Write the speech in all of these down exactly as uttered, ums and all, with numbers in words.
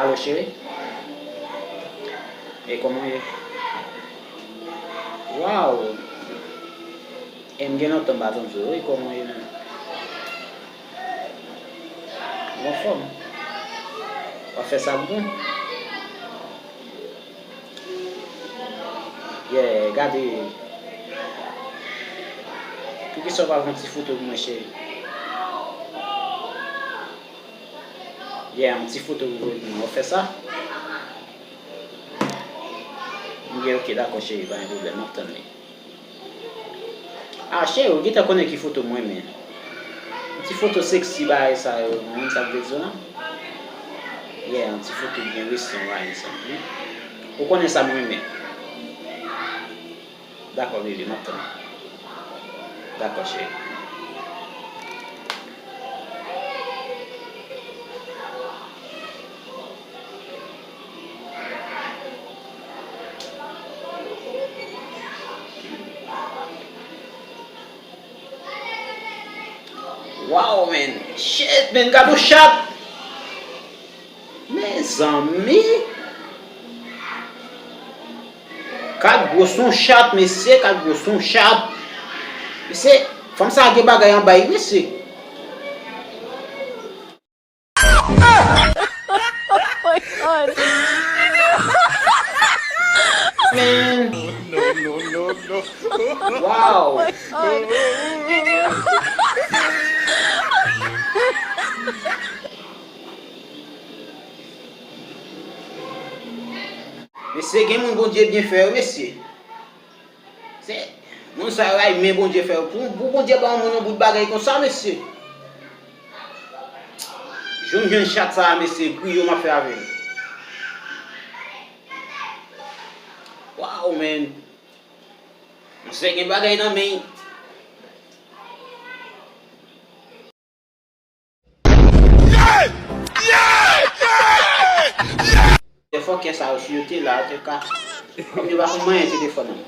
Alo, cheri. E kòman w ye? Waw! E m gen lontan m pa tande w, wi, kòman w ye menm? Ou anfòm? W ap fè sa bon? Yeah, gade. Poukisa w pa pran ti foto pou mwen, cheri? Yeah, yon ti foto pou mwen. W ap fè sa? Byen, ok, dakò, cheri, pa gen pwoblèm, m ap tann li. Ah, cheri, ou gentan konnen ki foto m renmen. Yon ti foto sexy, bagay sa yo, ou konprann sa m vle di w la? Yeah, yon ti foto byen resan, bagay sa. Ou konnen sa m renmen. Dakò, bebe, m ap tann. Dakò, cheri. Wow, man. Shit, man. Gade yon chat. Mezanmi. Kat gros yon chat, mesye. Kat gros yon chat. Mesye, fanm sa gen bagay anba l, mesye. Oh my God. Man. No, no, no, no. Wow. Oh my God. Mesye, gen moun Bondye byen fè yo, mesye. Se moun sa yo ay men Bondye fè yo. Pou, pou Bondye ba yon moun yon bout bagay konsa, mesye. Jou m jwenn chat sa a, mesye, griyo m ap fè avè l. Wow, man. Misye gen bagay nan men l. Telefòn kè sa yo, si yo te la, yo te ka. Kòm yo pa konn manyen telefòn nan.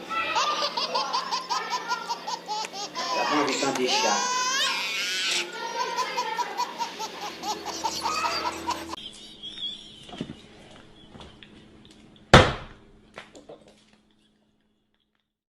Yo pa anvi tande chat.